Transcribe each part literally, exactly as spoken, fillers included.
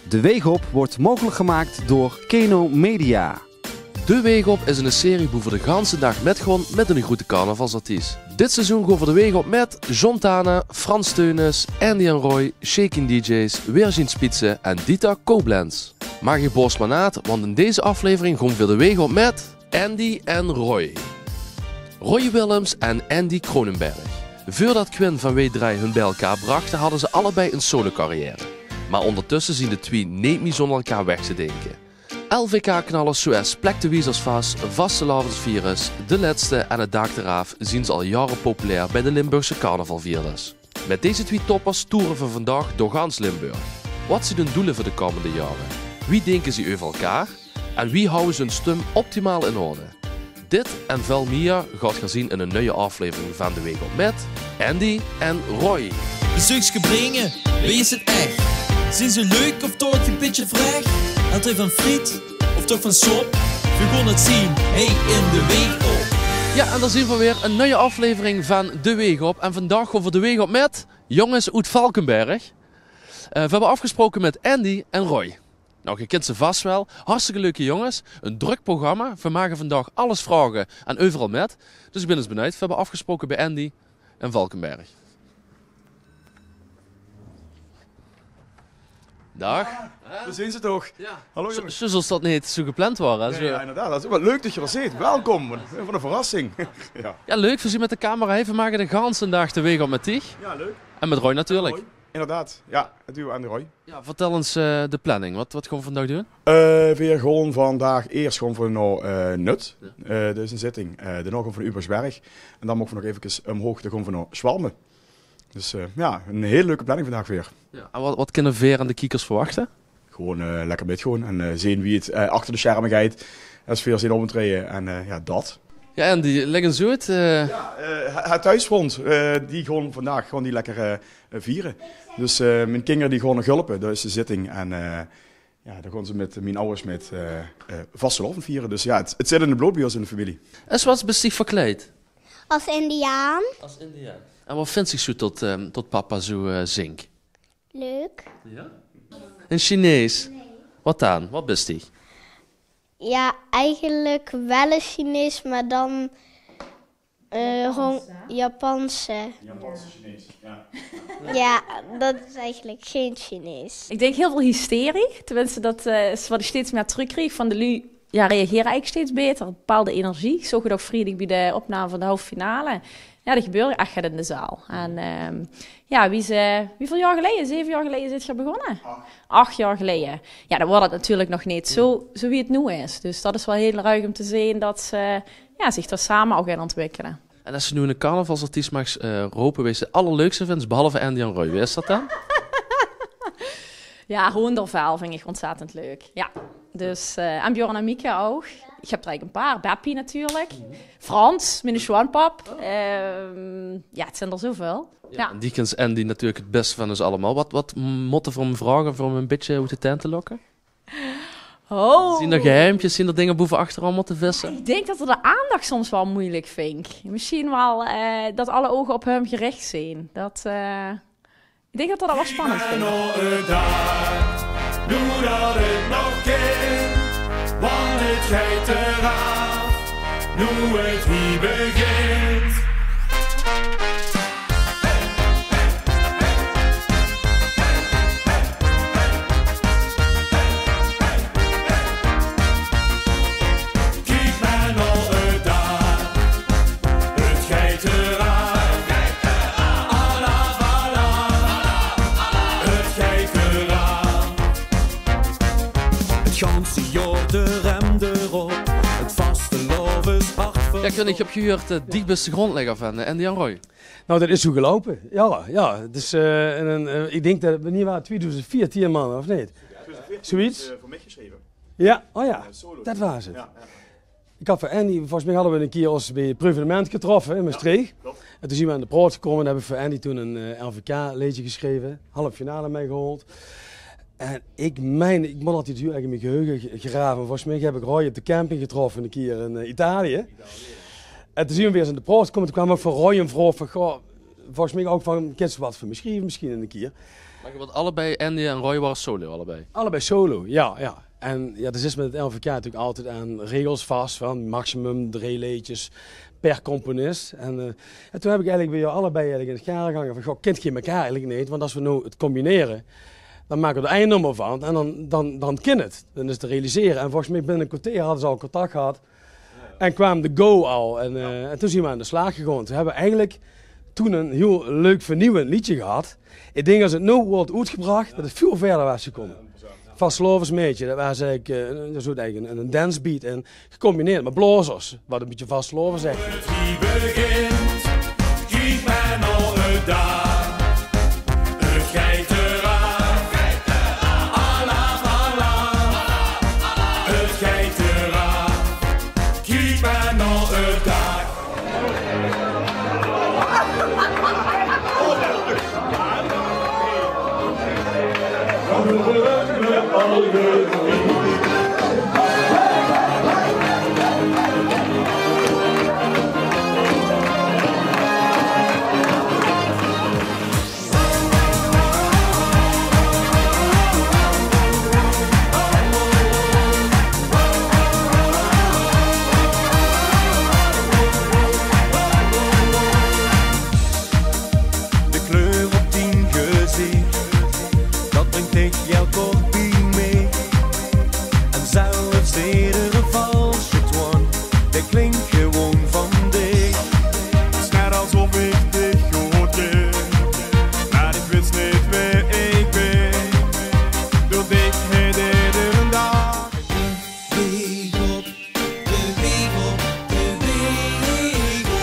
De Weeg Op wordt mogelijk gemaakt door Keno Media. De Weeg Op is 'n serie boe v'r de ganse daag mitgaon mit 'ne groete carnavalsartiest. Dit seizoen gaon v'r de weeg op mit John Tana, Frans Theunisz, Andy en Roy, Shakin D J's, Virgin Spitze en Dieter Koblenz. Maag ich bors maar naat, want in deze aflevering gaon v'r de weeg op mit Andy en Roy. Roy Willems en Andy Kronenberg. Veurdat Quinn van W drie hun bij elkaar brachte, hadde ze allebei 'n solocarrière. Maar ondertösse zien de twie neet mie zónder elkaar weg te dinke. L V K-knallers zoeas Plek de Wiezers Vas, Vastelaovesvirus, De Lètste en 't Daak d'raaf zien ze al jaore populair bij de Limburgse carnavalvierders. Mit deze twie toppers toere v'r vandaag door gans Limburg. Wat zien hun doele veur de kommende jaore? Wie dinke ze euver elkaar? En wie hawwe ze hun stum optimaal in orde? Dit en väöl mie gaot geer zien in 'n nuie aflevering van De Weeg Op mit Andy en Roy. Bezeukske bringe, wie is 't ech? Zien ze leuk of toch 'n bietje vrech? Hawwe ze van friet of toch van sop? V'r gaon 't zien, hie in De Weeg Op. Jao, en dao zien v'r weer, 'n nuie aflevering van De Weeg Op. En vandaag gaon v'r de weeg op mit jónges oet Valkenberg. Eh, v'r höbbe aafgesproke mit Andy en Roy. Nou, geer kint ze vas wel. Hartstikke leuke jónges. 'n Drök programma. V'r mage vandaag alles vraoge en euveral mit. Dus ich bin ins benuujd. V'r höbbe aafgesproke bij Andy in Valkenberg. Daag. Dao zien ze toch. Jao. Hallo, jónges. Zjus es dat neet zoe gepland waor, hè? Jao, inderdaad. Dat is wel leuk dat geer d'r zeet. Welkom. Wat 'n verrassing. Jao. Jao, leuk. V'r zien mit de camera hie. V'r mage de ganse daag de weeg op mit diech. Jao, leuk. En mit Roy natuurlik. Roy. Inderdaad, jao, 't duo Andy Roy. Jao, vertèl ins, eh, de planning. Wat, wat gaon v'r vandaag doon? Eh, veer gaon vandaag, iers gaon v'r nao, eh, Nut. Jao. Eh, dat is 'n zitting. Eh, daonao gaon v'r nao Ubachsberg. En dan moge v'r nog efkes umhoeg, dan gaon v'r nao Schwalmen. Dus, eh, jao, 'n hiel leuke planning vandaag weer. Jao, en wat, wat kinne veer en de kiekers verwachte? Gewoon, eh, lekker mitgaon en, eh, zeen wie 't, eh, achter de scherme geit. Es veer zien optraeje en, eh, jao, dat. Jao, en die ligke zoe 't, eh, Jao, eh, 't, 't thuisfront, eh, die gaon vandaag gaon die lekker, eh, eh, viere. Dus, eh, mien kinger die gaon nog hulpe, dat is de zitting. En, eh, jao, dan gaon ze mit mien awwers mit, eh, eh, vastelaovend viere. Dus jao, 't, 't zit in 't blood bij ós in de femilie. Es wat bis diech verkleid? Es indiaan. Es indiaan. En wat vinjs diech zoe tot, eh, tot papa zoe, eh, zingk? Leuk. Jao? 'n Chinees? Wat dan? Wat bis diech? Jao, eigelik wel 'n Chinees, maar dan, eh, gewoon Japanse. Japanse Chinees, jao. Jao, dat is eigelik gein Chinees. Ich dink hiel väöl hysterie. Tenminste, dat, eh, is wat ich steeds mie trökkrieg van de luuj. Jao, reagere eigelik steeds baeter. Bepaalde energie. Ich zoog 't ouch vriedig bie de opname van de halve finale. Jao, d'r gebeurde ech get in de zaal. En, ehm, jao, wie ze, wieväöl jaor geleie? Zeve jaor geleie zeet geer begós? Ach. Ach jaor geleie. Jao, dan waor dat natuurlik nog neet zoe, zoe wie 't noe is. Dus dat is wel hiel ruig um te zeen dat ze, jao, ziech dao same ouch in ontwikkele. En es ze noe 'ne carnavalsartiest maags, eh, rope, wae ze 't allerleukste vinjs, behalve Andy en Roy, wae is dat dan? Jao, Hoondervel vinj ich ontzettend leuk. Jao. Dus, eh, en Bjorn en Mieke ouch. Ich höb d'r eigelik 'n paar. Beppie natuurlik. Frans, miene sjoonpap. Ehm, jao, 't zien d'r zoeväöl. Jao, en die kins Andy natuurlik 't bèste van us allemaol. Wat, wat mótte v'r 'm vraoge veur 'm e bietje oet de tent te lokke? Oh. Zien d'r geheimkes, zien d'r dinger boe v'r achteraan mótte visse? Ich dink dat 'r de aandach soms wel meujelik vindj. Mesjiens wel, eh, dat alle ouge op häöm gerich zien. Dat, eh, Ich dink dat dat al wel spannend is. Noe dat 't nog kin, want 't geit d'raaf, noe 't hie begint. Kiek mer nao 't dao. 't Geit d'raaf. Alaaf, alaaf. 't Geit d'raaf. 't Ganse jaor de rem d'rop. 't Vastelaoveshart. Jao, Quinn, ich höb gehuurd, eh, diech bis de grondlegger van, eh, Andy en Roy. Nou, dat is zoe geloupe. Jao, jao. Dus, eh, in 'n, eh, ich dink dat 't neet waor, twiedoezend veertien, man, of neet? Zoeiets. Jao, o jao, dat waor 't. Jao, jao. Ich had veur Andy, volges mich hadde v'r 'ne kier ós bie 't Preuvenemint getroffe in Mestreech. Jao, klop. En toen zien v'r aan de praot gekómme en höbbe v'r veur Andy toen 'n, eh, L V K-leedje gesjreve. Halve finale mei gehaold. En ich mein, ich mót altied hiel erg in mie geheuge g-, grave. Volges mich höb ich Roy op de camping getroffe 'ne kier in, eh, Italië. Italië, jao. En toen zien v'r weer ins aan de praot gekómme. Toen kwaam ouch van Roy 'n vraog van: "Goh, volges mich ouch van, kins se wat veur mich sjrieve, mesjiens 'ne kier?" Mer geer waart allebei, Andy en Roy, ware solo allebei? Allebei solo, jao, jao. En jao, d'r zit mit 't L V K natuurlik altied aan regels vas van maximum drie leedjes per componis. En, eh, en toen höb ich eigelik bie jao allebei eigelik in 't gaar gehange van: "Goh, kint geer mekaar eigelik neet? Want es v'r noe 't combinere, dan make v'r d'r ein nummer van en dan, dan, dan kin 't. Dan is 't te realisere." En volges mich binne ein kerteer hadde ze al contact gehad. En kwaam de go al. En, eh, en toen zeen v'r aan de slaag gegange. Toen höbbe v'r eigelik toen ein hiel leuk vernieuwend leedje gehad. Ich dink, es 't noe weurt oetgebrach, det 't väöl wiejer waas gekómme. Vastelaovesmeidje, det waas eigelik, eh, ein, ein soort eigelik ein, ein dancebeat en gecombineerd mit blaozers, waat ein bietje vastelaovend zègk. Wie begint, kiek mer nao 't daak. 't Geit d'raaf. Alaaf, alaaf. 't Geit d'raaf. Kiek mer nao 't daak. De kleur op dien gezicht, dat bringt dich hiel kort bie mich. En zelfs edere valse toon, dae klink gewoon van dich. 't Is net alsof ich dich good kin, mer ich wis neet wae ich bin. Door dich haet edere daag de weeg op, de weeg op, de weeg op.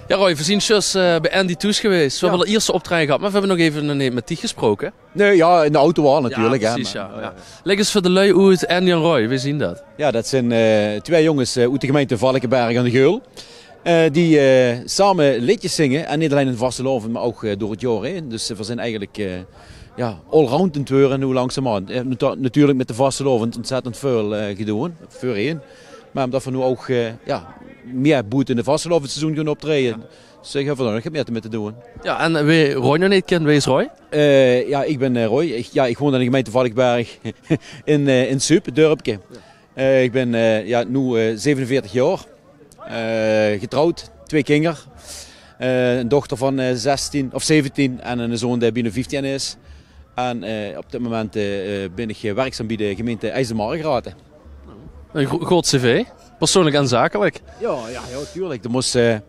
Jao, Roy, veer zien zjus, eh, bie Andy thoes gewaes. Veer höbbe al ierste optraeje gehad, mer veer höbbe nog eve neet mit dich gesproke. Nae, jao, in de auto waal natuurlik, hè, precies, mer, jao, eh, jao. Lègk ins veur de lui oet, Andy en Roy, wae zien dat? Jao, dat zien, eh, twieë jónges, eh, oet de gemeinte Valkeberg aan de Geul. Eh, die, eh, same leedjes zinge. En neet allein in de vastelaovend, mer ouch, eh, door 't jaor haer. Dus, eh, veer zien eigelik, eh, jao, allround aan 't weure noe langzaamaan. Eh, natu-, natuurlik mit de vastelaovend óntzèttend väöl, eh, gedoon, veurheen. Mer ómdat veer noe ouch, eh, jao, mieë boete in 't vastelaovendseizoen gaon optraeje, zeen veer d'r nog get mieë mit te doon. Jao, en, eh, wae Roy nog neet kint, wae is Roy? Eh, jao, ich bön, eh, Roy. Ich, jao, ich woon in de gemeinte Valkeberg in, eh, in Zuub, 't dörpke. Jao. Eh, ich bön, eh, jao, noe, eh, zevenenveertig jaor. Eh, getrouwd, twieë kinger. Eh, ein dochter van, eh, zestien of zeventien en eine zoon dae bienao vieftien is. En, eh, op dit moment, eh, eh, bön ich, eh, werkzaam bie de gemeinte Eijsde Margraten. Ein gro-, groot cv, persoonlik en zakelik. Jao, jao, jao, tuurlik. Doe mós, eh,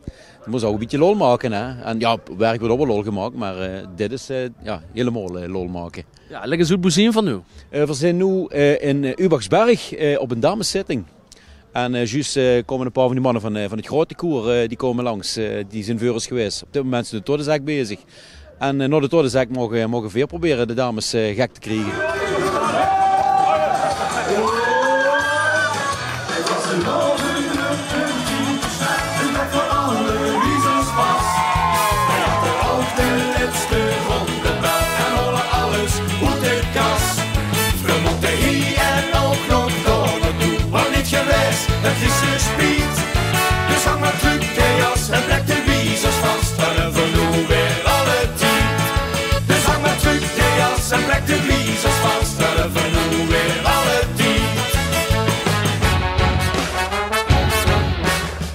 doe mós ouch ein bietje lol make, hè. En jao, op werk weurt ouch waal lol gemaak, mer, eh, dit is, eh, jao, hielemaol, eh, lol make. Jao, lègk ins oet, boe zien veer noe? Eh, veer zien noe, eh, in, eh, Ubachsberg, eh, op ein dameszitting. En, eh, zjus, eh, kómme ein paar van die manne van, eh, van 't groete koer, eh, die kómme langs. Eh, die zien veur ós gewaes. Op dit moment is de Toddezek bezig. En, eh, nao de Toddezek moge, moge veer probere de dames, eh, gek te kriege. Veer mótte hie en ouch nog dao nao toe, want neet gewaes, dat is de spiet. Dus hang mer trök de jas en plek de wiezers vas, dan höbbe veer noe weer alle tied. Dus hang mer trök de jas en plek de wiezers vas, dan höbbe veer noe weer alle tied.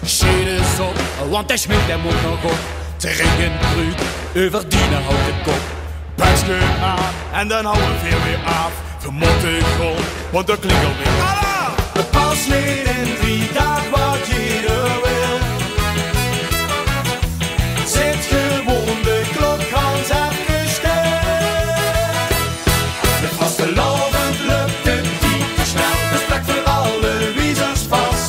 Sjeet ins op, want de sjmink dae mót nog op. Trèk ein brook euver diene houte kop. Pekske aan en dan houwe veer weer aaf. Veer mótte gaon, want d'r klingelt weer alarm. 't Pas neet in drie daag wat geer d'r wilt. Zèt gewoon de klok gans efkes stil. De vastelaovend löp de tied te snel, dus plek veur alle wiezers vas.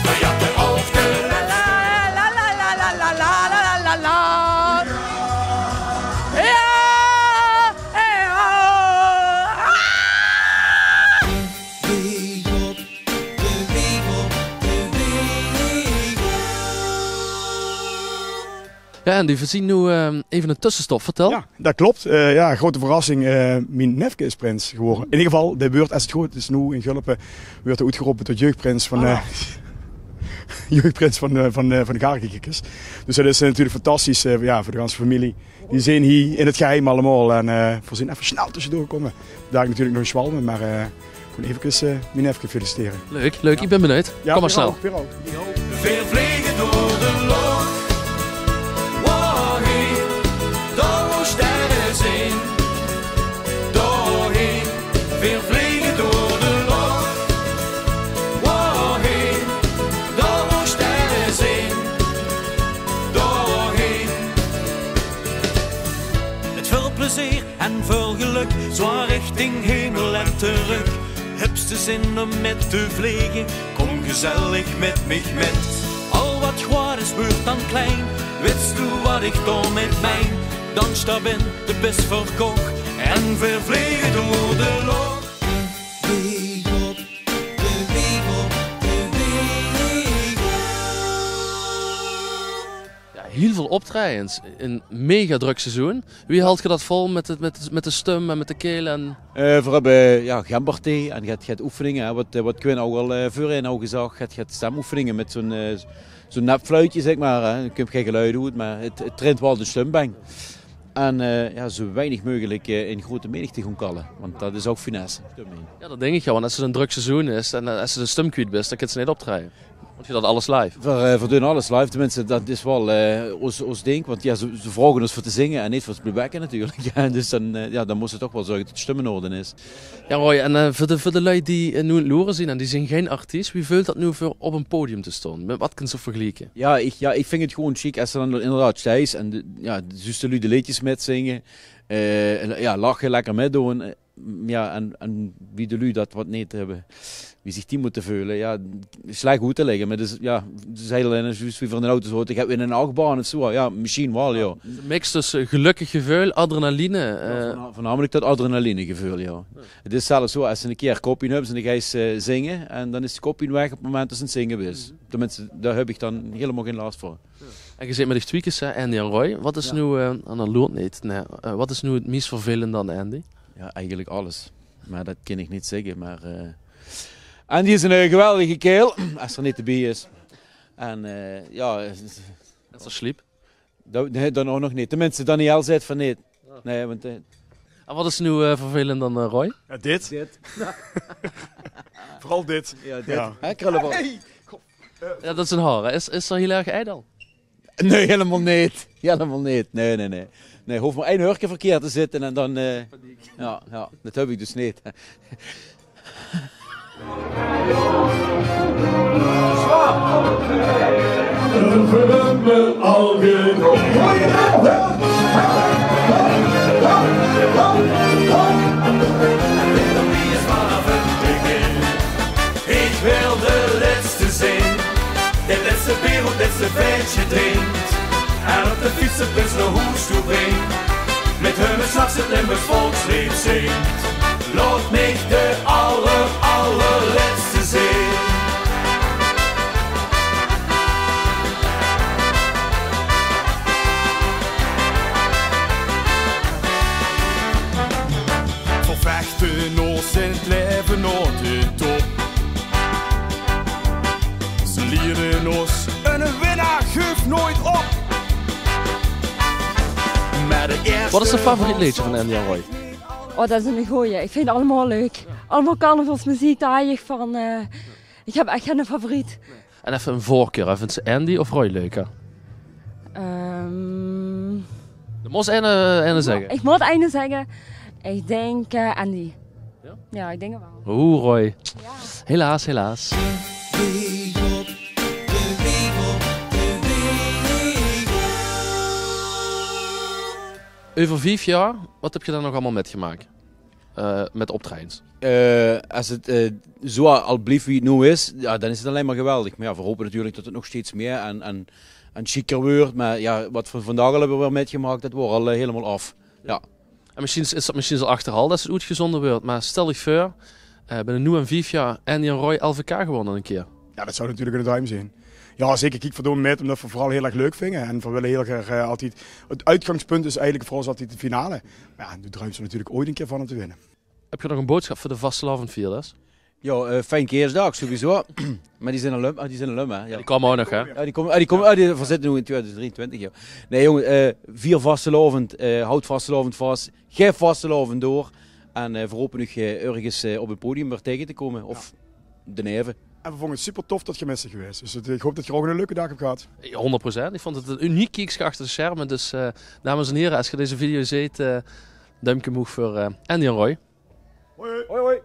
Veer jatte ouch de lèste. Jao, Andy, veer zien noe, eh, eve 'ne tössestop. Vertèl. Jao, dat klop. Eh, jao, groete verrassing. Eh, mien nefke is prins gewore. In eder geval, dae weurt, es 't good is, noe in Gulpe, weurt 'r oetgerope tot jeugdprins van, eh, jeugdprins van, eh, van, eh, van de Gaarkiekekes. Dus dat is, eh, natuurlik fantastisch, eh, jao, veur de ganse femilie. Die zeen hie in 't geheim allemaol en, eh, veer zeen effe snel tössedoor gekómme. Dao natuurlik nog 'ne sjwalbe, mer, eh, gewoen effe, eh, mien effe feliciteren. Leuk, leuk. Iech bin benuid. Jao, kóm mer snel. Veer ouch, veer ouch. Veer vlege door de loch. Woeheer, dao wo sterre zeen. Doorheen, veer vlege door de loch. Woeheer, dao wo sterre zeen. Doorheen. Mèt väöl plezeer en väöl gelök, zwaor richting hemel en terök. Höbs te zin um mèt te vlege? Kóm gezellig mèt miech mèt. Al wat groat is, weurt dan klein. Wèts te wat iech daomèt mein? Dan sjtap in, de bis verkoch en veer vlege door de loch. Beweeg op, beweeg op, beweeg op. Jao, hiel väöl optraejes, e mega drök seizoen. Wie hèlt geer dat vol mèt de, mèt de, mèt de stum en mèt de keel en... Eh, veer höbbe, jao, gemberthee en get, get oefeninge, hè, wat, eh, wat Quinn ouch al, eh, veurheen al gezag, get, get stemoefeninge mèt zoe'n, eh, zoe'n nepfluitje, zègk mer, hè. Dao kump gei geluid oet, mer 't, 't traint waal de stum beng. En, eh, jao, zoe weinig meugelik, eh, in groete menigte goon kalle, want dat is ouch funest. Jao, dat dink iech, jao, want es 't e drök seizoen is en, eh, es te de stum kwiet bis, dan kins te neet optraeje. Want geer doot alles live. Veer, eh, veer doen alles live, tenminste, dat is waal, eh, ós, ós dink. Want jao, ze, ze vraoge ós veur te zinge en neet veur te playbacken natuurlik. Jao, dus dan, eh, jao, dan mós te toch waal zörge tot de stum in orde is. Jao, Roy, en, eh, veur de, veur de lui die, eh, noe aan 't loere zien en die zien gein artiest, wie veult dat noe veur op e podium te stoon? Mèt wat kins te vergelieke? Jao, iech, jao, iech vin 't gewoen sjiek es te dan inderdaad steis en de, jao, de zuus de lui de leedsjes mètzinge. Eh, en, jao, lache, lekker mètdoon. Eh, jao, en, en wie de lui dat wat neet höbbe, wie ziech die mote veule, jao, slech oet te lègke. Meh dus, jao, 't is hiel allein, zjus wie veer in d'n auto zote, höbbe veer 'n achtbaan of zoe? Jao, mesjiens waal, jao. 'Ne mix tösse gelökkig geveul, adrenaline, eh. Jao, veurna-, veurnamelik dat adrenalinegeveul, jao. Jao. 't Is zelfs zoe, es te 'ne kier koppien höbs en dan geis te, eh, zinge, en dan is de koppien weg op 't memint dat te aan 't zinge bis. Tenminste, dao höb iech dan hielemaol gein las van. En geer zeet mèt de twiekes, hè, Andy en Roy. Wat is noe, eh, en dat loert neet, nee, eh, wat is noe 't mies vervelende aan Andy? Jao, eigelek alles. Meh dat kin iech neet zègke, meh, eh, Andy is 'ne, eh, geweldige kaerel, es 'r neet d'rbie is. En, eh, jao, es 'r sjliep? Dat, nee, dan ouch nog neet. Tenminste, Danielle zeet van neet. Nee, want, eh... En wat is noe, eh, vervelend aan, eh, Roy? Jao, dit. Dit. Veural dit. Jao, dit. Jao. Hè, kröllebol? Jao, dat is 'n haor, hè. Is, is 'r hiel erg ijdel? Nee, hielemaol neet. Hielemaol neet. Nee, nee, nee. Nee, hoof mer ein hurke verkierd te zitte en dan, eh, jao, jao, dat höb iech dus neet. Iech wèl de lèste zien. De lèste beer oet 't lèste fleske drink. En op de fiets de prins nao hoes toe brink. Mèt häöm 's nachs 't Limburgs volksleed zink. Laot miech de aller, allerlèste zien. Veer vechte ós in 't leve nao de top. Ze liere ós: 'ne winnaar geuf noets op. Wat is 't favoriet leedsje vaan Andy en Roy? Oh, dat is 'ne goje. Iech vin 't allemaol leuk. Allemaol carnavalsmeziek, dao haaj iech vaan, eh, iech höb ech geine favoriet. En eve 'n veurkeur, hè? Vins te Andy of Roy leuker? Ehm. Daan mós te eine, eine zègke. Iech moot eine zègke. Iech dink, eh, Andy. Jao? Jao, iech dink 't wel. Oeh, Roy. Jao. Helaas, helaas. Euver vief jaor, wat höb geer daan nog allemaol mètgemaak? Eh, mèt optraejes. Eh, es 't, eh, zoe al blief wie 't noe is, jao, daan is 't allein mer geweldig. Meh jao, veer hope natuurlik tot 't nog steeds mie en, en, en sjieker weurt. Meh jao, wat veer vaandaog al höbbe weer mètgemaak, dat waor al, eh, hielemaol aof. Jao. En mesjiens is, is dat mesjiens al achterhaol es 't oetgezoonde weurt. Meh stèl diech veur, eh, binne noe en vief jaor Andy en Roy L V K gewonne 'ne kier. Jao, dat zouw natuurlik 'ne druim zien. Jao, zeker. Kiek, veer doen mèt umtot veer 't veural hiel erg leuk vinge. En veer wèlle hiel erg, eh, altied, 't oetgangspunt is eigelek veur ós altied de finale. Meh jao, doe druims te natuurlik oets 'ne kier vaan um te winne. Höb geer nog 'n boodsjap veur de vastelaovendvierders? Jao, eh, fijn Keersdaag sowieso. Mer die zeen al um, ah, die zeen al um, hè? Jao. Die kómme ouch nog, hè? Jao, die kómme, ah, die kómme, ah, die, veer zitte noe in twieëdoezend drieëntwintig, jao. Nae, jóng, eh, vier vastelaovend, eh, haoj vastelaovend vas, gaef vastelaovend door. En, eh, veer hope uch, eh, örges, eh, op 't podium weer taenge te kómme. Of deneve. En veer vónge 't super tof det geer mit zeet gewaes. Dus 't, ich haop det geer ouch 'ne leuke daag höb gehad. Honderd procent. Ich vónd 't 'n uniek kiekske achter de sjerme. Dus, eh, dames en hiere, es geer deze video zeet, eh, duimke omhoeg veur, eh, Andy en Roy. Hoi, hoi. Hoi, hoi.